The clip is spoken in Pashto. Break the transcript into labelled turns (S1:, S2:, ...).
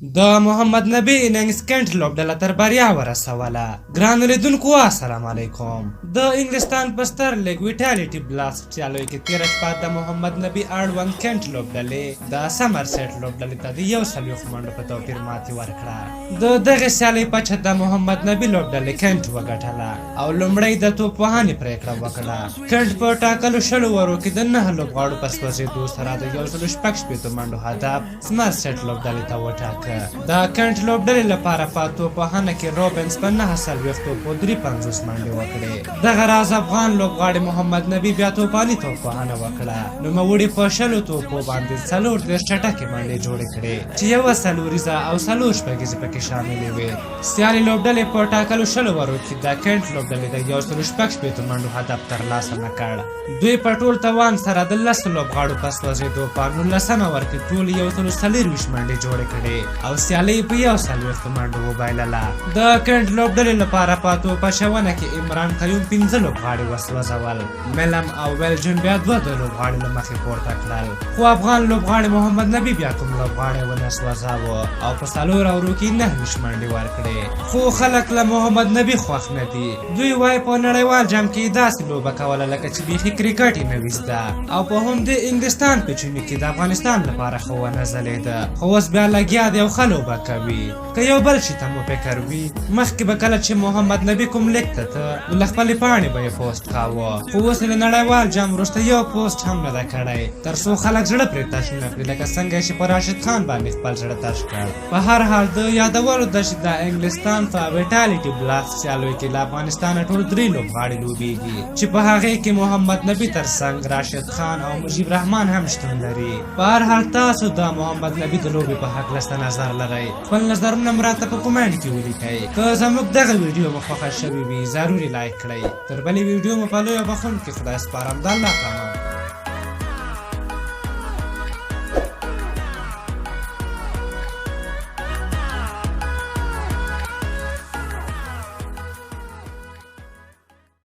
S1: د محمد نبي اننګز کنټ لوبډله تر بریا ورسوله. ګرانو لیدونکو، السلام علیکم. د انګلستان په ستر لیګ ویټالیټي بلاسټ سیالیو کې تېره شپه د محمد نبي اړوند کنټ لوبډلې د سمرسیټ لوبډلې ته د 140 منډو په توپیر ماتې ورکړه. د دغې سیالۍ پچه د محمد نبي لوبډلې کنټ وګټله او لومړی د توپ وهنې پرېکړه وکړه. کنټ په ټاکلو 20 ورو کې د نهه لوبغاړو په سوځېدو سره د 166 منډو هدف سمرسټ لوبډلې ته وټاکه. د کنټ لوبډلې لپاره په توپ وهنه کې روبنز په 49 توپو 53 منډې وکړې. دغه راز افغان لوبغاړي محمد نبي بیا توپاني توپ وهنه وکړه. نوموړي په 20 توپو باندې 34 چټکې منډې جوړې کړې، چې یوه څلوریزه او څلور شپږیزې پکې شاملې وې. سیالې لوبډلې په ټاکلو 20 ورو کې د کنټ لوبډلې د 166 منډو هدف ترلاسه نه کړ. دوی په ټول توان سره د لسو لوبغاړو په سوځېدو په نولسم اور کې ټول 124 منډې جوړې کړې او سیالۍ په 41 منډو وبایلله. د کنټ لوبډلې لپاره په توپ اچونه کې عمران قیوم پنځه لوبغاړي وسوځول. ملم او ویلجن بیا دوه دوه لوبغاړي له مخې پورته کړل، خو افغان لوبغاړي محمد نبي بیا کوم لوبغاړی ونه سوځاوه او په څلور اورو کې 29 منډې ورکړې. خو خلک له محمد نبي خوښ نه دي. دوی وایي په نړیوال جام کې داسې لوبه کوله لکه چې بیخي کرکټ یې نه وي زده، او په همدې انګلستان پچونو کې د افغانستان لپاره ښه ونه ځلېده، خو اوس بیا لګیا دی او ښه لوبه کوي. که یو بل شي ته مو فکر وي، مخکې به کله چې محمد نبي کوم لیک ته ته، نو له خپلې پاڼې به یې پوسټ کاوه، خو اوس یې له نړیوال جام وروسته یو پوسټ هم نه دی کړی، تر څو خلک زړه پرې تش نه کړي، لکه څنګه یې چې په راشد خان باندې خپل زړه تش کړ. په هر حال، د یادولو ده چې د انګلستان په ویټالیټي بلاست سیالیو کې له افغانستانه ټول درې لوبغاړي لوبیږي، چې په هغې کې محمد نبي ترڅنګ راشد خان او مجیب رحمان هم شتون لري. په هر حال، تاسو د محمد نبي د لوبې په هکله څه نظر لرئ؟ خپل نظرونه مو راته په کومنټ کې ولیکئ. که زموږ دغه ویډیو مو خوښه شوې وي، ضرور یې لایک کړئ. تر بلې ویډیو مو په لوی او بخښونکي خدای سپارم. د الله په امان.